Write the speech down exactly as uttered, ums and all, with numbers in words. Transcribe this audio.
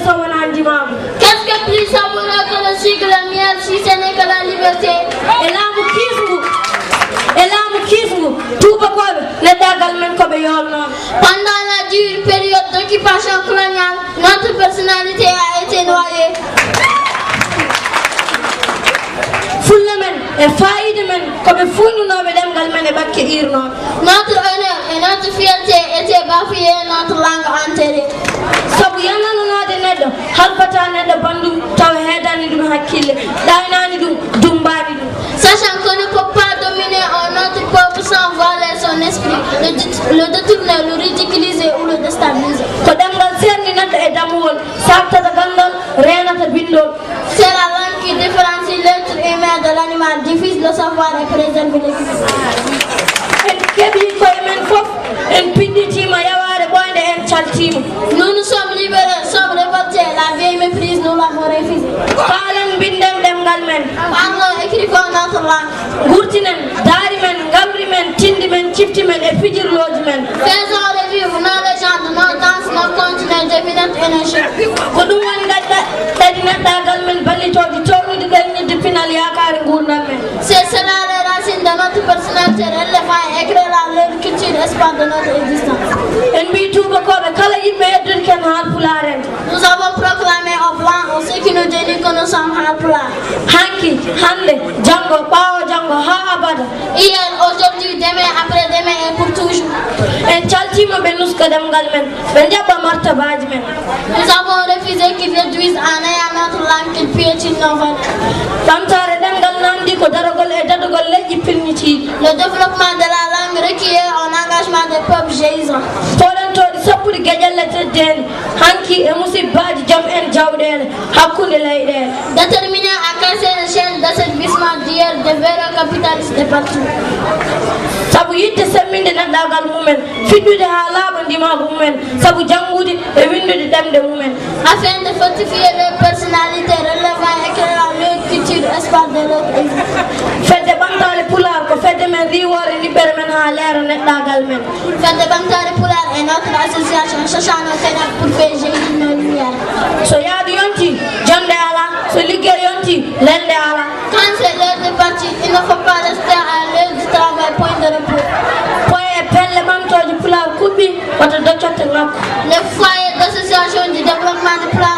So wonaa ndimaagu. Qu'est-ce que plus savoureux que le sucre, le miel, si ce n'est que la liberté? E laamu kiisngu, e laamu kiisngu, tuubakooɓe, neɗɗaagal men ko ɓe yoolnoo. Pendant la dure période d'occupation coloniale, notre personnalité a été noyée. Fulla men e faayiida men ko ɓe fuuynunooɓe ɗemngal men e ɓakke iirnooɓe. Notre honneur et notre fierté étaient bafoués, notre langue enterrée. Sabu yanananaade neɗɗo halfataa neɗɗo banndum tawa heedaani ɗum hakkille, ɗaaynaani ɗum, dummbaani ɗum. Sachant qu'on ne peut pas dominer un autre peuple sans voile son esprit, le, dét- le détourner, le ridiculiser ou le déstabiliser. Ko ɗemngal seerni neɗɗo e dammuwol, saaktata ganndal, reenata binndol. C'est la langue qui différencie l'être humain de l'animal, diffuse le savoir et préserve le culture. En keɓii koye men fof, en piɗɗitiima yawaare ɓooynde, en caltiima. Nous nous sommes libérés, sommes révoltés, la vieille méprise, nous l'avons refusée. Kaalen, mbinden ɗemngal men. Parlons, écrivons notre langue. Nguurtinen daari men, ngamri men, tinndi men, cifti men e fijirlooji men. Faisons revivre nos légendes, nos danses, nos contes, nos devinettes et nos chants. Ko ɗum woni ɗaɗi neɗɗaagal men, ballitooji townuɗi ɓelnitde pinal yaakaare nguurndam men. C'est cela les racines de notre personnalité relevant et éclairant leur culture, espoir de notre existence. En mbii tuubakooɓe kala yiɗɓe heddude ken Haalpulaar en. Nous avons proclamé aux Blancs, aux ceux qui nous dénient, que nous sommes Haalpulaar. Hanki, hannde, janngo, ɓaawo janngo, haa abada. Hier, aujourd'hui, demain, après-demain et pour toujours. En caltiima ɓe nuska ɗemngal men, ɓe njaɓɓa martabaaji men. Nous avons refusé qu'ils réduisent en néant notre langue, qu'ils piétinent nos valeurs. Ɓamtaare ɗemngal naamndii ko daragol e daɗugol leƴƴi pilñitiiɗi. Le développement de la langue requiert un engagement des peuples jeisants. Pooɗantooɗi sappuɗi geƴelle teddeendi, hanki e musibbaaji joom en jawɗeele hakkunde leyɗeele. Déterminés à casser les chaînes d'asservissement d'hier, de véreux capitalistes de partout. Sabu yiɗde semminde neɗɗaagal mumen, fiɗɗude haa laaɓa ndimaagu mumen, sabu janngude e winndude ɗemɗe mumen. Afin de fortifier leur personnalité, relevant et créant leur culture, espoir de leur existence. Fedde Ɓamtaare Pulaar ko fedde men, riiwoore niɓɓere men haa leera neɗɗaagal men. Fedde Ɓamtaare Pulaar est notre association cherchant nos ténèbres pour faire jaillir nos lumières. So yaadu yontii, jonnde alaa. So liggey yontii, lelnde alaa. Quand c'est l'heure de partir, il ne faut pas rester à l'heure du travail, point de repos. Poye e pelle ɓamtooje Pulaar kuɓɓii, wata doccotte ŋakku. Les foyers d'association du développement de Pulaar